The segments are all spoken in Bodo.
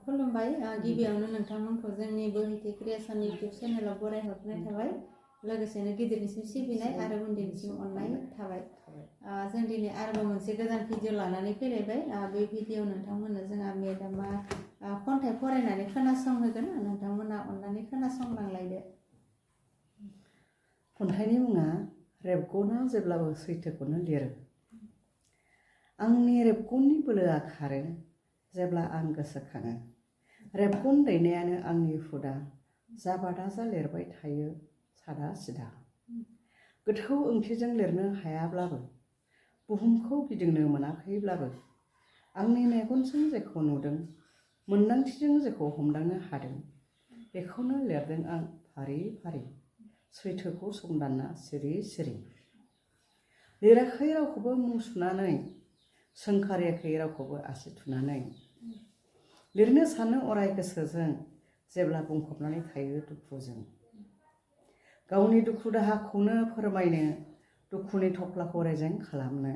खुलुमबाय गिबियावनो नोंथांमोनखौ जोंनि बोहैथि क्रिएशन इउटुब चेनेलाव बरायहरनाय थाबाय लोगोसेनो गिदिरनिसिम सिबिनाय आरो उन्दैनिसिम अननाय थाबाय जों दिनै आरोबाव मोनसे गोदान भिडिअ लानानै फैलायबाय बे भिडिअ नोंथांमोननो जोंहा मेडामा खन्थाइ फरायनानै खोनासंहोगोन नोंथांमोना अननानै खोनासंलांलायदो। खन्थाइनि मुङा रेबगना जेब्लाबो सैथोखौनो लिरो। आंनि रेबगननि बोलोआ खारो जेब्ला आं गोसोखाङो। रेबगन दैनायानो आंनि हुदा जाबादाजा लिरबाय थायो सादा सिदा। गोथौ ओंथिजों लिरनो हायाब्लाबो बुहुमखौ गिदिंनो मोनाखैब्लाबो आंनि मेगनजों जेखौ नुदों मोन्दांथिजों जेखौ हमदांनो हादों बेखौनो लिरदों आं फारि फारि सैथोखौ संदानना सिरि सिरि। लिराखै रावखौबो मुं सुनानै सोंखारियाखै रावखौबो आसि थुनानै। लिरनो सानो अराय गोसोजों जेब्ला बुंफबनानै थायो दुखुजों। गावनि दुखु दाहाखौनो फोरमायनो दुखुनि थफ्लाखौ रेजें खालामनो।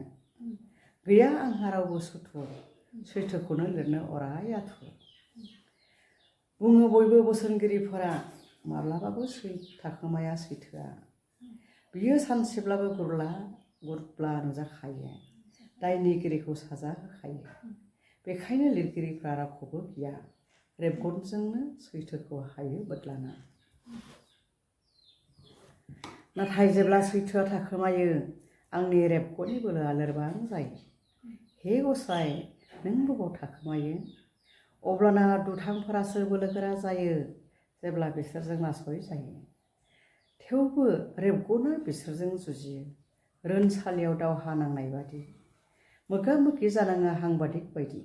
गैया आंहा रावबो सुथुर सैथोखौनो लिरनो अराय आथुर। बुङो बयबो बोसोनगिरिफोरा माब्लाबाबो थाखोमाया सैथोआ। बियो सानसेब्लाबो गुरब्ला नुजाखायो दायनिगिरिखौ साजा होखायो। बेखायनो लिरगिरिफ्रा रावखौबो गिया रेबगनजोंनो सैथोखौ हायो बोदलाना। नाथाय जेब्ला सैथोआ थाखोमायो आंनि रेबगननि बोलोआ लोरबां जायो। हे गसाइ नों बबाव थाखोमायो अब्लाना दुथांफोरासो बोलोगोरा जायो जेब्ला बिसोरजों नासय जायो। थेवबो रेबगना बिसोरजों जुजियो रोनसालियाव दावहा नांनाय बादि। मोगा मोगि जानाङा हांबादिक बायदि।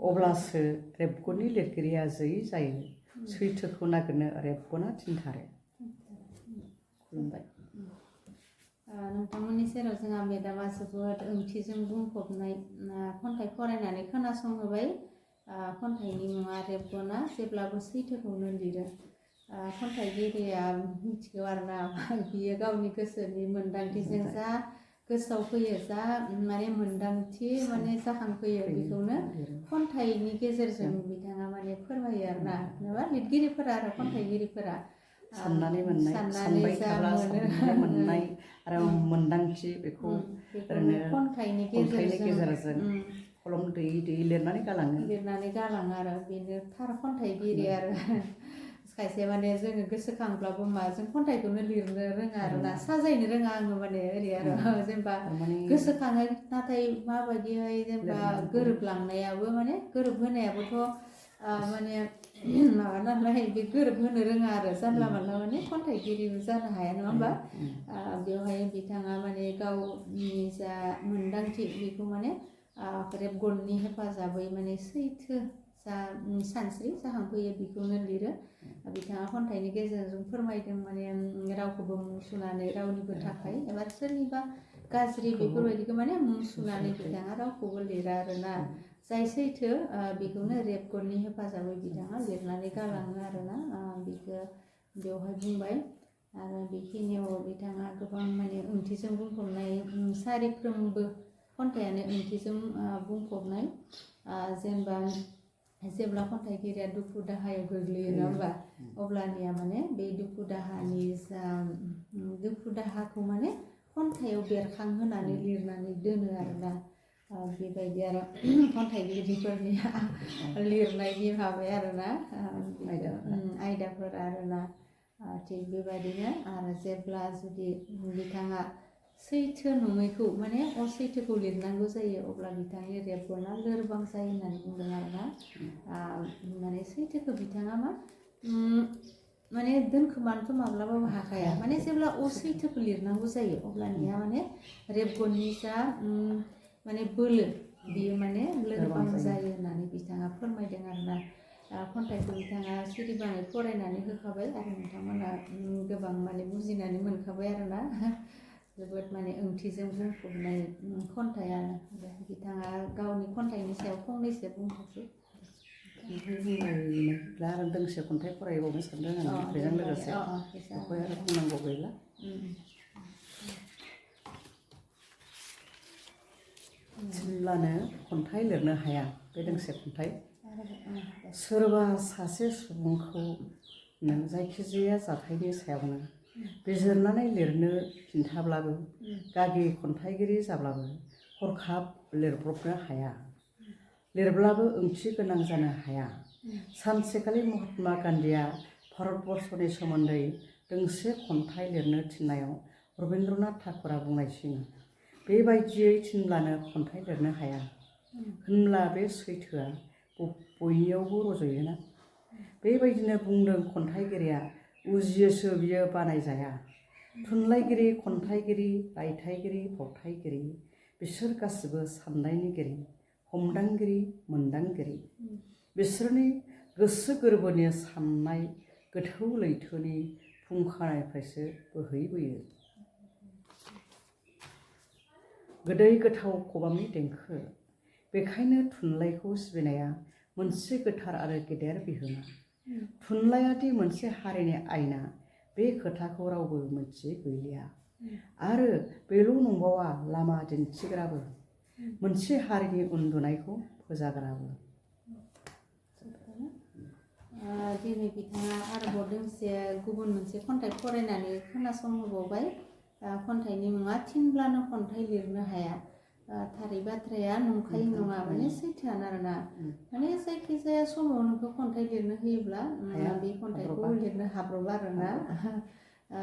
अब्लासो रेबगननि लिरगिरिया जै जायो सैथोखौ नागिरनो रेबगना थिनथारो। खुलुमबाय। नोंथांमोननि सेराव जोंहा मेडामा जोबोद ओंथिजों बुंफबनाय खन्थाइ फरायनानै खोनासंहोबाय। खन्थाइनि मुङा रेबगना जेब्लाबो सैथोखौनो लिरो। खन्थाइगिरिया मिथिगौ आरोना बियो गावनि गोसोनि मोन्दांथिजों जा गोसोआव फैयो जा माने मोन्दांथि माने जाखांफैयो बेखौनो खन्थाइनि गेजेरजों बिथाङा माने फोरमायो आरोना जेनेबा लिरगिरिफोरा आरो खन्थाइगिरिफोरा साननानै मोननाय सानबाय थाब्ला साननानै मोननाय आरो मोन्दांथि बेखौ ओरैनो खन्थाइनि गेजेरजों कलम दैयै दैयै लिरनानै गालाङो आरो बेनो थार खन्थाइगिरि आरो खायसे माने जोङो गोसोखांब्लाबो माजों खन्थाइखौनो लिरनो रोङा आरोना साजायनो रोङा आङो माने ओरै आरो जेनेबा गोसोखाङो नाथाय माबायदिहाय जेनेबा गोरोबलांनायाबो माने गोरोबहोनायाबोथ' माने माबा नालाय बे गोरोबहोनो रोङा आरो जानला मानला माने खन्थाइगिरिबो जानो हाया नङा होमबा। बेवहाय बिथाङा माने गावनि जा मोन्दांथि बेखौ माने रेबगननि हेफाजाबै माने सैथो जा सानस्रि जाखांफैयो बेखौनो लिरो। बिथाङा खन्थाइनि गेजेरजों फोरमायदों माने रावखौबो मुं सुनानै रावनिबो थाखाय एबा सोरनिबा गाज्रि बेफोरबायदिखौ माने मुं सुनानै बिथाङा रावखौबो लिरा आरोना। जाय सैथो बेखौनो रेबगननि हेफाजाबै बिथाङा लिरनानै गालाङो आरोना बेखौ बेवहाय बुंबाय। आरो बेखिनियाव बिथाङा गोबां माने ओंथिजों बुंफबनाय सारिफ्रोमबो खन्थाइयानो ओंथिजों बुंफबनाय। जेनेबा जेब्ला खन्थाइगिरिया दुखु दाहायाव गोग्लैयो नङा होमबा अब्लानिया माने बे दुखु दाहाखौ माने खन्थाइयाव बेरखांहोनानै लिरनानै दोनो आरोना। बेबायदि आरो खन्थाइगिरिफोरनि लिरनायनि माबाया आरोना आयदाफोर आरोना। थिग बेबायदिनो आरो जेब्ला जुदि बिथाङा सैथो नङैखौ माने असैथोखौ लिरनांगौ जायो अब्ला बिथांनि रेबगना लोरबां जायो होननानै बुंदों आरोना। माने सैथोखौ बिथाङा माने दोनखोमानोथ' माब्लाबाबो हाखाया माने जेब्ला असैथोखौ लिरनांगौ जायो अब्लानिया माने रेबगननि जा माने बोलो बियो माने लोरबां जायो होननानै बिथाङा फोरमायदों आरोना। खन्थाइखौ बिथाङा सिरिबाङै फरायनानै होखाबाय आरो नोंथांमोना गोबां माने बुजिनानै मोनखाबाय आरोना। जोबोद माने ओंथिजों बुंफबनाय खन्थाइयानो बिथाङा गावनि खन्थाइनि सायाव फंनैसो बुंहरसै। आरो दोंसे खन्थाइ फरायबावनो सानदों आं बेजों लोगोसे बेखौ आरो बुंनांगौ गैला। थिनब्लानो खन्थाइ लिरनो हाया बे दोंसे खन्थाइ सोरबा सासे सुबुंखौ नों जायखिजाया जाथायनि सायावनो बिजिरनानै लिरनो खिन्थाब्लाबो गागि खन्थाइगिरि जाब्लाबो हरखाब लिरब्रबनो हाया, लिरब्लाबो ओंथि गोनां जानो हाया। सानसेखालि महात्मा गान्धीया भारतबर्षनि सोमोन्दै दोंसे खन्थाइ लिरनो थिननायाव रबीन्द्रनाथ ठाकुरा बुंनायसिम बेबायदियै थिनब्लानो खन्थाइ लिरनो हाया होनब्ला बे सैथोआ बयनियावबो रज'योना? बेबायदिनो बुंदों खन्थाइगिरिया उजियोसो बियो बानायजाया। थुनलाइगिरि, खन्थाइगिरि, रायथाइगिरि, फावथाइगिरि बिसोर गासिबो साननायनिगिरि, हमदांगिरि, मोनदांगिरि। बिसोरनि गोसो गोरबोनि साननाय गोथौ लैथोनि फुंखानिफ्रायसो बोहैबोयो। गोदै गोथाव खबामनि देंखो। बेखायनो थुनलाइखौ सिबिनाया मोनसे गोथार आरो गेदेर बिहोमा। थुनलाइयादि मोनसे हारिनि आयना, बे खोथाखौ रावबो मिथियै गैलिया। आरो बेल' नंबावा, लामा दिन्थिग्राबो, मोनसे हारिनि उन्दुनायखौ फोजाग्राबो। दिनै बिथाङा आरोबाव दोंसे गुबुन मोनसे खन्थाइ फरायनानै खोनासंहोबावबाय। खन्थाइनि मुङा थिनब्लानो खन्थाइ लिरनो हाया। थारै बाथ्राया नंखाय नङा, माने सैथोआनो आरोना। माने जायखिजाया समाव नोंखौ खन्थाइ लिरनो होयोब्ला बे खन्थाइखौ लिरनो हाब्रबा आरोना।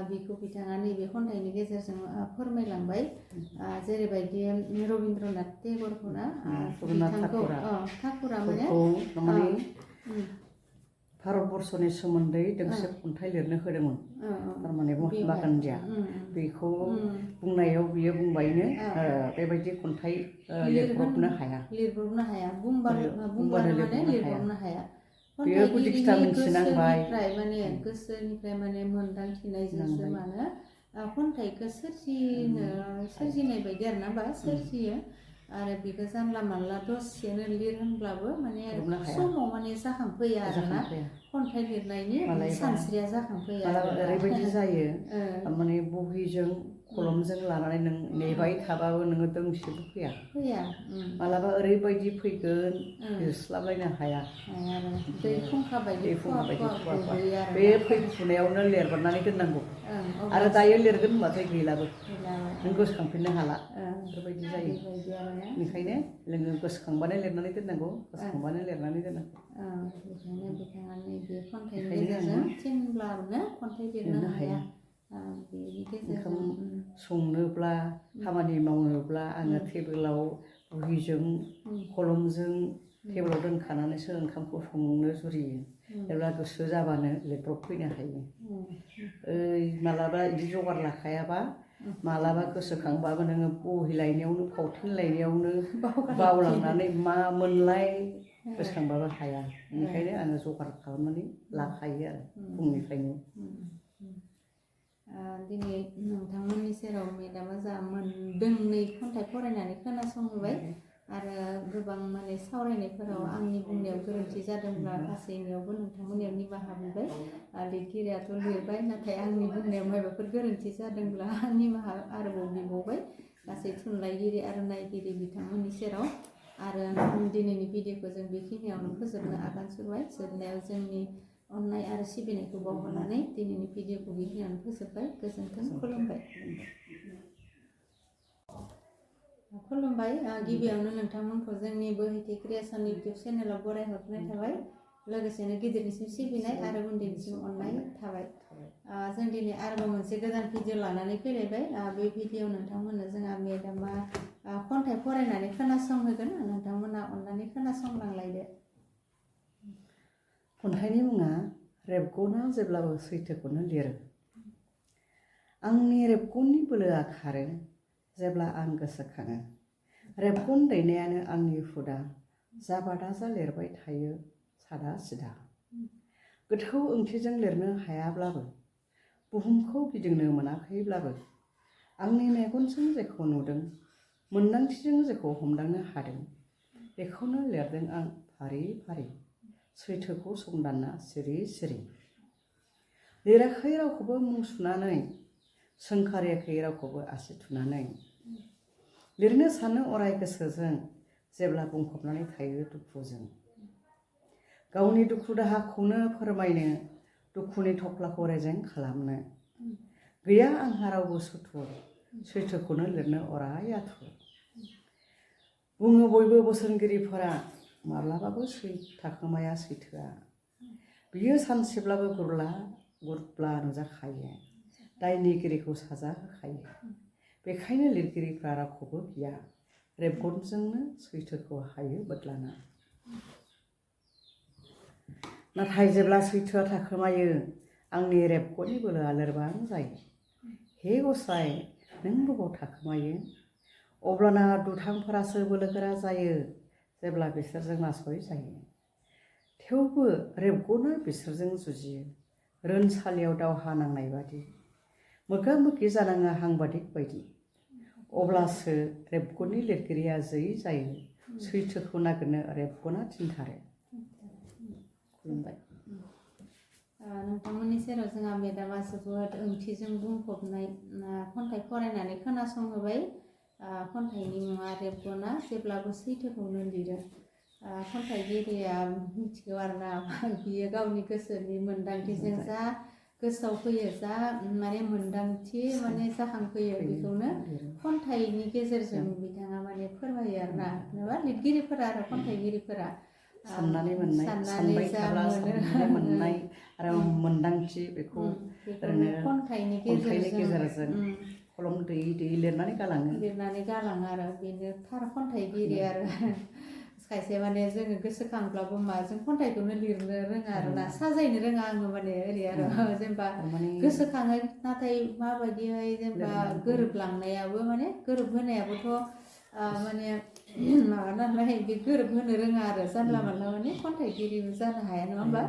बेखौ बिथाङा नैबे खन्थाइनि गेजेरजों फोरमायलांबाय। जेरैबायदि रबीन्द्रनाथ टेगरखौना बिथांखौ ठाकुरा माने भारतबर्षनि सोमोन्दै दोंसे खन्थाइ लिरनो होदोंमोन थारमाने महात्मा गान्धीया। बेखौ बुंनायाव बियो बुंबायनो बेबायदि खन्थाइ लिरब्रबनो हाया। लिरब्रबनो हाया, बुंब्लानो माने लिरब्रबनो हाया। बेयो गुदि खिथा मिथिनांबाय। गोसोनिफ्राय माने मोन्दांथिनायजोंसो माने खन्थाइखौ सोरजिनाय बायदि आरोना, बा सोरजियो। आरो बेखौ जानला मानला दसेनो लिर होनब्लाबो माने समाव माने जाखांफैया आरोना। खन्थाइ लिरनायनि सानस्रिया जाखांफैया। ओरैबायदि जायो माने बहिजों कलमजों लानानै नों नेबाय थाबाबो नोङो दोंसेबो फैया। मालाबा ओरैबायदि फैगोन लिरस्लाबलायनो हाया। दै फुंखा बायदि बे फैफुनायावनो लिरबोनानै दोननांगौ। आरो दायो लिरगोन होनबाथाय गैलाबो, नों गोसोखांफिननो हाला। बेबायदि जायो। बेनिखायनो जोङो गोसोखांबानो लिरनानै दोननांगौ, गोसोखांबानो लिरनानै दोननांगौ। बेखायनो बिथाङा नैबे खन्थाइनि गेजेरजों थिनब्लानो खन्थाइ लिरनो हाया। बेनि गेजेरजों संनोब्ला, खामानि मावनोब्ला आङो टेबोलाव बहिजों कलमजों टेबोलाव दोनखानानैसो ओंखामखौ संनो जुरियो। जेब्ला गोसो जाबानो लिरब्रब फैनो हायो। मालाबा बिदि जगार लाखायाबा मालाबा गोसोखांबाबो नोङो बहि लायनायावनो, फावथेन लायनायावनो बावलांनानै मा मोनलाय गोसोखांबाबो हाया। बेनिखायनो आङो जगार खालामनानै लाखायो आरो फुंनिफ्रायनो। दिनै नोंथांमोननि सेराव मेदामा जा मोनदोंनै खन्थाइ फरायनानै खोनासंहोबाय। आरो गोबां माने सावरायनायफोराव आंनि बुंनायाव गोरोन्थि जादोंब्ला गासैनियावबो नोंथांमोननियाव निमाहा बिबाय। लिरगिरियाथ' लिरबाय, नाथाय आंनि बुंनायाव माबाफोर गोरोन्थि जादोंब्ला निमाहा आरोबाव बिबावबाय गासै थुनलाइगिरि आरो नायगिरि बिथांमोननि सेराव। आरो दिनैनि भिडिअखौ जों बेखिनियावनो फोजोबनो आगान सुरबाय। जोबनायाव जोंनि अननाय आरो सिबिनायखौ बावहरनानै दिनैनि भिडिअखौ बेखिनियावनो फोजोबबाय। गोजोन्थों, खुलुमबाय। गिबियावनो नोंथांमोनखौ जोंनि बोहैथि क्रिएसन इउटुब चेनेलाव बरायहरनाय थाबाय। लोगोसेनो गिदिरनिसिम सिबिनाय आरो उन्दैनिसिम अननाय थाबाय। जों दिनै आरोबाव मोनसे गोदान भिडिअ लानानै फैलायबाय। बे भिडिअ नोंथांमोननो जोंहा मेदामा खन्थाइ फरायनानै खोनासंहोगोन। नोंथांमोना अननानै खोनासंलांलायदो। खन्थाइनि मुङा रेबगना जेब्लाबो सैथोखौनो लिरो। आंनि रेबगननि बोलोआ खारो जेब्ला आं गोसोखाङो। रेबगन दैनायानो आंनि हुदा, जाबादाजा लिरबाय थायो सादा सिदा। गोथौ ओंथिजों लिरनो हायाब्लाबो, बुहुमखौ गिदिंनो मोनाखैब्लाबो, आंनि मेगनजों जेखौ नुदों, मोन्दांथिजों जेखौ हमदांनो हादों, बेखौनो लिरदों आं फारि फारि, सैथोखौ संदानना सिरि सिरि। लिराखै रावखौबो मुं सुनानै, सोंखारियाखै रावखौबो आसि थुनानै। लिरनो सानो अराय गोसोजों, जेब्ला बुंफबनानै थायो दुखुजों। गावनि दुखु दाहाखौनो फोरमायनो दुखुनि थफ्लाखौ रेजें खालामनो गैया आंहा रावबो सुथुर सैथोखौनो लिरनो अराय आथुर बुङो बयबो बोसोनगिरिफोरा माब्लाबाबो थाखोमाया सैथोआ बियो सानसेब्लाबो गुरब्ला नुजाखायो दायनिगिरिखौ साजा होखायो बेखायनो लिरगिरिफ्रा रावखौबो गिया रेबगनजोंनो सैथोखौ हायो बोदलाना नाथाय जेब्ला सैथोआ थाखोमायो आंनि रेबगननि बोलोआ लोरबां जायो हे गसाइ नों बबाव थाखोमायो अब्लाना दुथांफोरासो बोलोगोरा जायो जेब्ला बिसोरजों नासय जायो थेवबो रेबगना बिसोरजों जुजियो रोनसालियाव दावहा नांनाय बादि मोगा मोगि जानाङो हांबादिक बायदि अब्लासो रेबगननि लिरगिरिया जै जायो सैथोखौ नागिरनो रेबगना थिनथारो खुलुमबाय नोंथांमोननि सेराव जोंहा मेदामा जोबोद ओंथिजों बुंफबनाय खन्थाइ फरायनानै खोनासंहोबाय खन्थाइनि मुङा रेबगना जेब्लाबो सैथोखौनो लिरो खन्थाइगिरिया मिथिगौ आरोना बियो गावनि गोसोनि मोन्दांथिजों जा गोसोआव फैयो जा माने मोन्दांथि माने जाखांफैयो बेखौनो खन्थाइनि गेजेरजों बिथाङा माने फोरमायो आरोना जेनेबा लिरगिरिफोरा आरो खन्थाइगिरिफोरा साननानै मोननाय सानबाय थाब्ला साननानै मोननाय आरो मोन्दांथि बेखौ ओरैनो खन्थाइनि गेजेरजों कलम दैयै दैयै लिरनानै गालाङो आरो बेनो थार खन्थाइगिरि आरो खायसे माने जोङो गोसोखांब्लाबो जों खन्थाइखौनो लिरनो रोङा आरोना साजायनो रोङा आङो माने ओरै आरो जेनेबा गोसोखाङो नाथाय माबायदिहाय जेनेबा गोरोबलांनायाबो माने गोरोबहोनायाबोथ' माने माबा नालाय बे गोरोबहोनो रोङा आरो जानला मानला माने खन्थाइगिरिबो जानो हाया नङा होमबा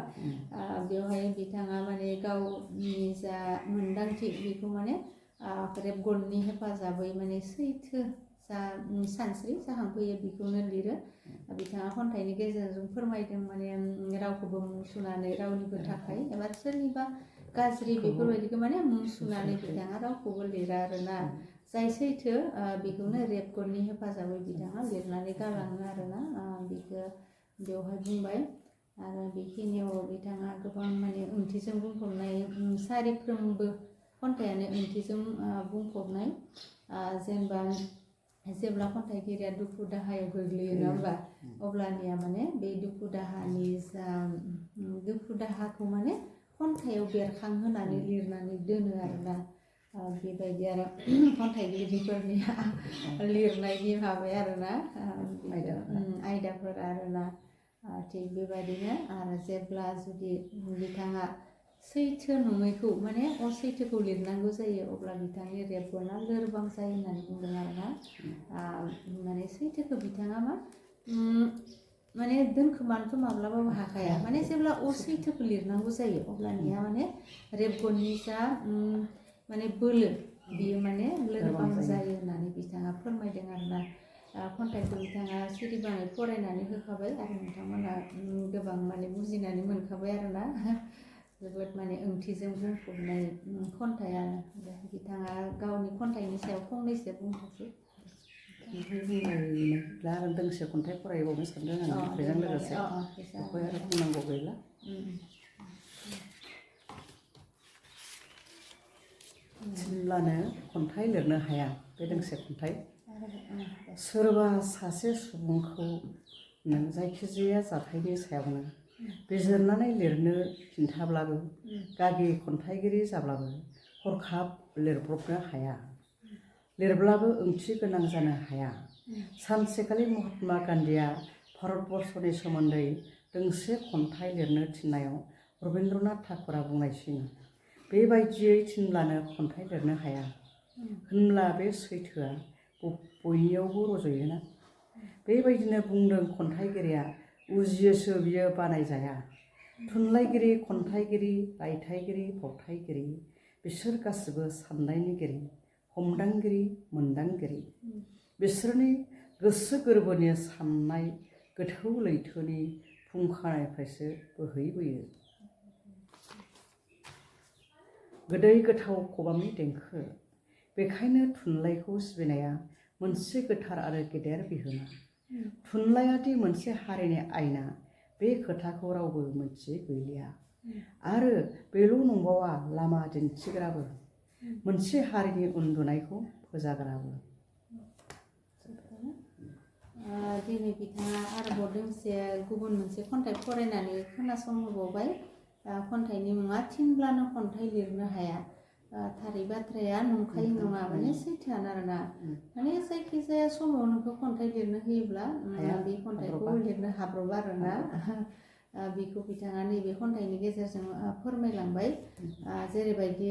बेवहाय बिथाङा माने गावनि जा मोन्दांथि बेखौ माने रेबगननि हेफाजाबै माने सैथो जा सानस्रि जाखांफैयो बेखौनो लिरो बिथाङा खन्थाइनि गेजेरजों फोरमायदों माने रावखौबो मुं सुनानै रावनिबो थाखाय एबा सोरनिबा गाज्रि बेफोरबायदिखौ माने मुं सुनानै बिथाङा रावखौबो लिरा आरोना जाय सैथो बेखौनो रेबगननि हेफाजाबै बिथाङा लिरनानै गालाङो आरोना बेखौ बेवहाय बुंबाय आरो बेखिनियाव बिथाङा गोबां माने ओंथिजों बुंफबनाय सारिफ्रोमबो खन्थाइयानो ओंथिजों बुंफबनाय जेनेबा जेब्ला खन्थाइगिरिया दुखु दाहायाव गोग्लैयो नङा होमबा अब्लानिया माने बे दुखु दाहानि जा दुखु दाहाखौ माने खन्थाइयाव बेरखांहोनानै लिरनानै दोनो आरोना बेबायदि आरो खन्थाइगिरिफोरनिया लिरनायनि माबाया आरोना आयदाफोर आरोना थिग बेबायदिनो आरो जेब्ला जुदि बिथाङा सैथो नङैखौ माने असैथोखौ लिरनांगौ जायो अब्ला बिथांनि रेबगना लोरबां जायो होननानै बुंदों आरोना माने सैथोखौ बिथाङा मा माने दोनखोमानोथ' माब्लाबाबो हाखाया माने जेब्ला असैथोखौ लिरनांगौ जायो अब्लानिया माने रेबगननि जा माने बोलो बियो माने लोरबां जायो होननानै बिथाङा फोरमायदों आरोना खन्थाइखौ बिथाङा सिरिबाङै फरायनानै होखाबाय आरो नोंथांमोना गोबां माने बुजिनानै मोनखाबाय आरोना जोबोद माने ओंथिजों बुंफबनाय खन्थाइ आरो बिथाङा गावनि खन्थाइनि सायाव फंनैसो बुंथोंसै आरो दोंसे खन्थाइ फरायबावनो सानदों आं बेजों लोगोसे बेखौ आरो बुंनांगौ गैला थिनब्लानो खन्थाइ लिरनो हाया बे दोंसे खन्थाइ सोरबा सासे सुबुंखौ नों जायखिजाया जाथायनि सायावनो बिजिरनानै लिरनो खिन्थाब्लाबो गागि खन्थाइगिरि जाब्लाबो हरखाब लिरब्रबनो हाया लिरब्लाबो ओंथि गोनां जानो हाया सानसेखालि महात्मा गान्धीया भारतबर्षनि सोमोन्दै दोंसे खन्थाइ लिरनो थिननायाव रबीन्द्रनाथ ठाकुरा बुंनायसिन बेबायदियै थिनब्लानो खन्थाइ लिरनो हाया होनब्ला बे सैथोआ बयनियावबो रज'योना बेबायदिनो बुंदों खन्थाइगिरिया उजियोसो बियो बानायजाया थुनलाइगिरि खन्थाइगिरि रायथाइगिरि फावथाइगिरि बिसोर गासिबो साननायनिगिरि हमदांगिरि मोन्दांगिरि बिसोरनि गोसो गोरबोनि साननाय गोथौ लैथोनि फुंखानिफ्रायसो बोहैबोयो गोदै गोथाव खबामनि देंखो बेखायनो थुनलाइखौ सिबिनाया मोनसे गोथार आरो गेदेर बिहोमा थुनलाइयादि मोनसे हारिनि आयना बे खोथाखौ रावबो मोनथियै गैलिया आरो बेल' नंबावा लामा दिन्थिग्राबो मोनसे हारिनि उन्दुनायखौ फोजाग्राबो दिनै बिथाङा आरोबाव दोंसे गुबुन मोनसे खन्थाइ फरायनानै खोनासंहोबावबाय खन्थाइनि मुङा थिनब्लानो खन्थाइ लिरनो हाया थारै बाथ्राया नंखाय नङा माने सैथोआनो आरोना माने जायखिजाया समाव नोंखौ खन्थाइ लिरनो होयोब्ला बे खन्थाइखौ लिरनो हाब्रबा आरोना बेखौ बिथाङा नैबे खन्थाइनि गेजेरजों फोरमायलांबाय जेरैबायदि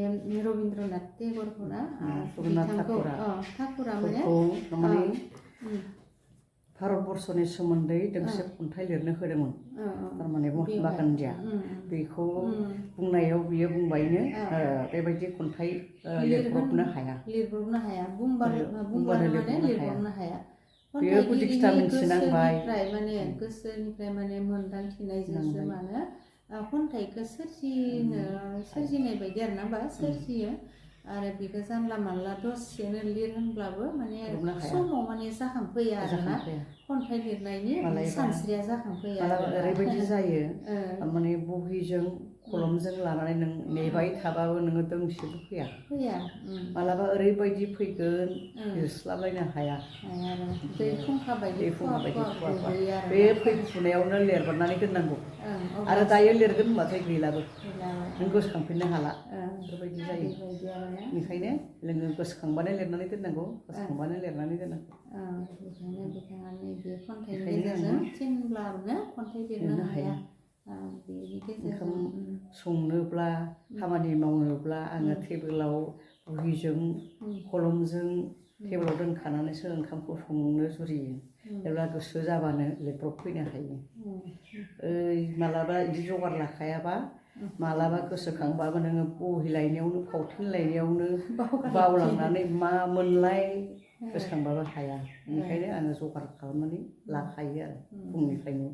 रबीन्द्रनाथ टेगरखौना बिथांखौ ठाकुरा माने भारतबर्षनि सोमोन्दै दोंसे खन्थाइ लिरनो होदोंमोन थारमाने महात्मा गान्धीया बेखौ बुंनायाव बियो बुंबायनो बेबायदि खन्थाइ लिरब्रबनो हाया बुंबानो माने लिरब्रबनो हाया बेयो गुदि खिथा मिथिनांबाय माने गोसोनिफ्राय माने मोन्दांथिनायजोंसो माने खन्थाइखौ सोरजिनाय बायदि आरोना बा सोरजियो आरो बेखौ जानला मानला दसेनो लिर होनब्लाबो माने समाव माने जाखांफैया आरोना खन्थाइ लिरनायनि सानस्रिया जाखांफैया ओरैबायदि जायो माने बहिजों कलमजों लानानै नों नेबाय थाबाबो नोङो दोंसेबो फैया मालाबा ओरैबायदि फैगोन लिरस्लाबलायनो हाया दै फुंखा बायदि बे फैफुनायावनो लिरबोनानै दोननांगौ आरो दायो लिरगोन होनबाथाय गैलाबो नों गोसोखांफिननो हाला बेफोरबायदि जायो बेनिखायनो जोङो गोसोखांबानो लिरनानै दोननांगौ गोसोखांबानो लिरनानै दोननांगौ बेखायनो बिथाङा नैबे खन्थाइनि गेजेरजों थिनब्लानो खन्थाइ लिरनो हाया बेनि गेजेरजों संनोब्ला खामानि मावनोब्ला आङो टेबोलाव बहिजों कलमजों टेबोलाव दोनखानानैसो ओंखामखौ संनो जुरियो जेब्ला गोसो जाबानो लिरब्रबफैनो हायो मालाबा बिदि जगार लाखायाबा मालाबा गोसोखांबाबो नोङो बहि लायनायावनो फावथेन लायनायावनो बावलांनानै मा मोनलाय गोसोखांबाबो हाया बेनिखायनो आङो जगार खालामनानै लाखायो आरो फुंनिफ्रायनो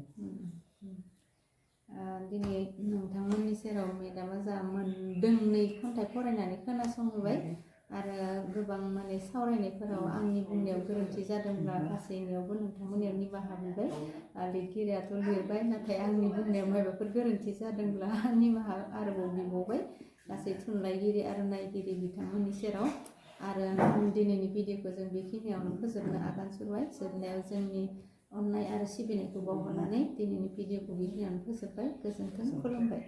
दिनै नोंथांमोननि सेराव मेदामा जा मोनदोंनै खन्थाइ फरायनानै खोनासंहोबाय आरो गोबां माने सावरायनायफोराव आंनि बुंनायाव गोरोन्थि जादोंब्ला गासैनियावबो नोंथांमोननियाव निमाहा बिबाय लिरगिरियाथ' लिरबाय नाथाय आंनि बुंनायाव माबाफोर गोरोन्थि जादोंब्ला निमाहा आरोबाव बिबावबाय गासै थुनलाइगिरि आरो नायगिरि बिथांमोननि सेराव आरो दिनैनि भिडिअखौ जों बेखिनियावनो फोजोबनो आगान सुरबाय जोबनायाव जोंनि अननाय आरो सिबिनायखौ बावहरनानै दिनैनि भिडिअखौ बेखिनियावनो फोजोबबाय गोजोन्थों खुलुमबाय